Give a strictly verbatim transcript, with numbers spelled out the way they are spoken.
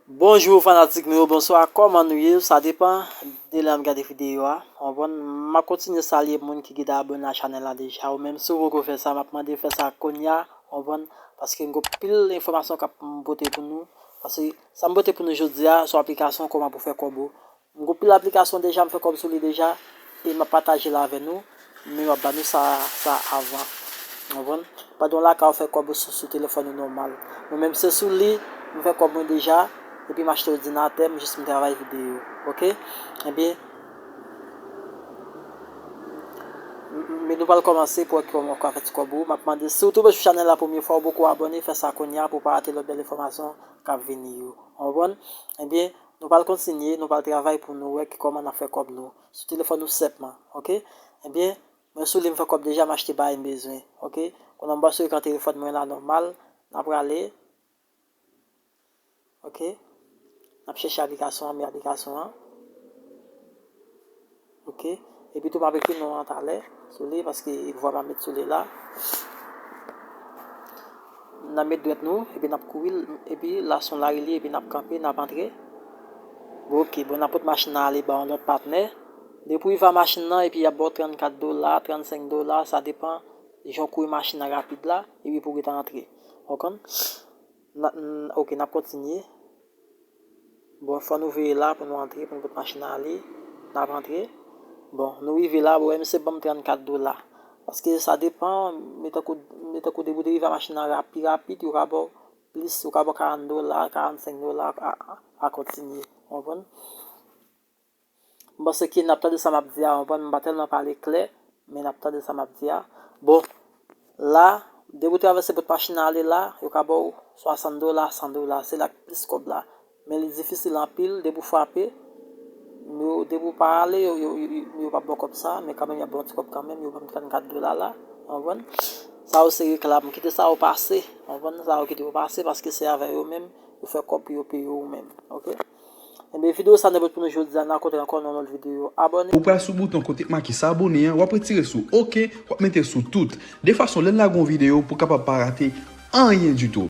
Bonjou fanatik nou yo, bonswa, kòman nou ye? Sa depan de lè n ap gade videyo a. Ou konprann, m ap kontinye salye moun ki gentan abòne a chanèl la deja. Ou menm, si w poko fè sa, m ap mande w fè sa kounye a, ou konprann, paske m gen anpil enfòmasyon k ap pote pou nou. Paske sa m pote pou nou jodi a, se yon aplikasyon kòman pou fè kòb ou. M gen anpil aplikasyon deja, m fè kòb sou li deja, e m ap pataje l avè nou, men m ap ba nou sa, sa avan. Ou konprann? Pandan w lakay ou fè kòb ou sou, sou telefòn ou nòmal. Mwen menm se sou li, m fè kòb mwen deja, epi m achte òdinatè, m jis m travay videyo. Oke? Ebyen, m- m- men nou pral kòmanse pou wè kòman w ka fè ti kòb ou. M ap mande, si w tonbe sou chanèl la premye fwa, ou poko abòne, fè sa kounye a pou w pa rate lòt bèl enfòmasyon k ap vini yo. Ou konprann? Ebyen, nou pral kontinye, nou pral travay pou nou wè ki kòman n ap fè kòb nou. Sou telefòn nou senpman, oke? Ebyen, mwen sou li m fè kòb deja, m achte bagay m bezwen, oke? Kounye a m pral sou ekran telefòn mwen la nòmal, n ap prale, oke? N ap chèche aplikasyon an, men aplikasyon an, oke? Epi tou m ap ekri non an talè sou li, paske vwa m ap met sou li la. N ap met dwèt nou, epi n ap kouri l, epi la se yon lari li, epi n ap kanpe, n ap antre. Bon, oke, bon, n ap pot machin nan ale ba yon lòt patnè. Depi w rive a machin nan, epi y ap ba w trannkat dola, trannsenk dola, sa depan jan w kouri machin nan rapid la, epi pou w gentan antre. Ou konprann? N a- n- oke, n ap kontinye. Bon, fò nou veye la pou nou antre, pou nou pot machin nan ale. N ap antre. Bon, nou rive la, bon, misye ban m trannkat dola. Paske sa depan, men tankou, men tankou depi w te rive a machin nan rapi rapid, yo ka ba w plis, yo ka ba w karant dola, karannsenk dola a, a, a kontinye. Ou konprann? M panse ke n ap tande sa m ap di a, ou konprann, m pa tèlman pale klè, men n ap tande sa m ap di a. Bon, la, depi w travèse pot machin nan ale la, yo ka ba w swasant dola, san dola, se la k plis kòb la. Men li difisil anpil, depi w frape, yo, depi w pa ale, yo, yo, yo, yo p ap ba w kòb sa, men kanmenm y ap ba w ti kòb kanmenm, yo ban m trannkat dola la, ou konprann? Sa yo se reklam, kite sa yo pase, ou konprann? Sa yo kite yo pase, paske se avè yo menm, yo fè kòb pou yo peye ou menm, oke? Ebyen, videyo sa nan bout pou nou jodi a, n a kontre ankò nan yon lòt videyo. Abòne. Ou pral sou bouton kote k make s'abonner an, w ap retire sou oke, w ap mete sou tout. De fason, lè n lage yon videyo, pou w kapab pa rate anyen ditou.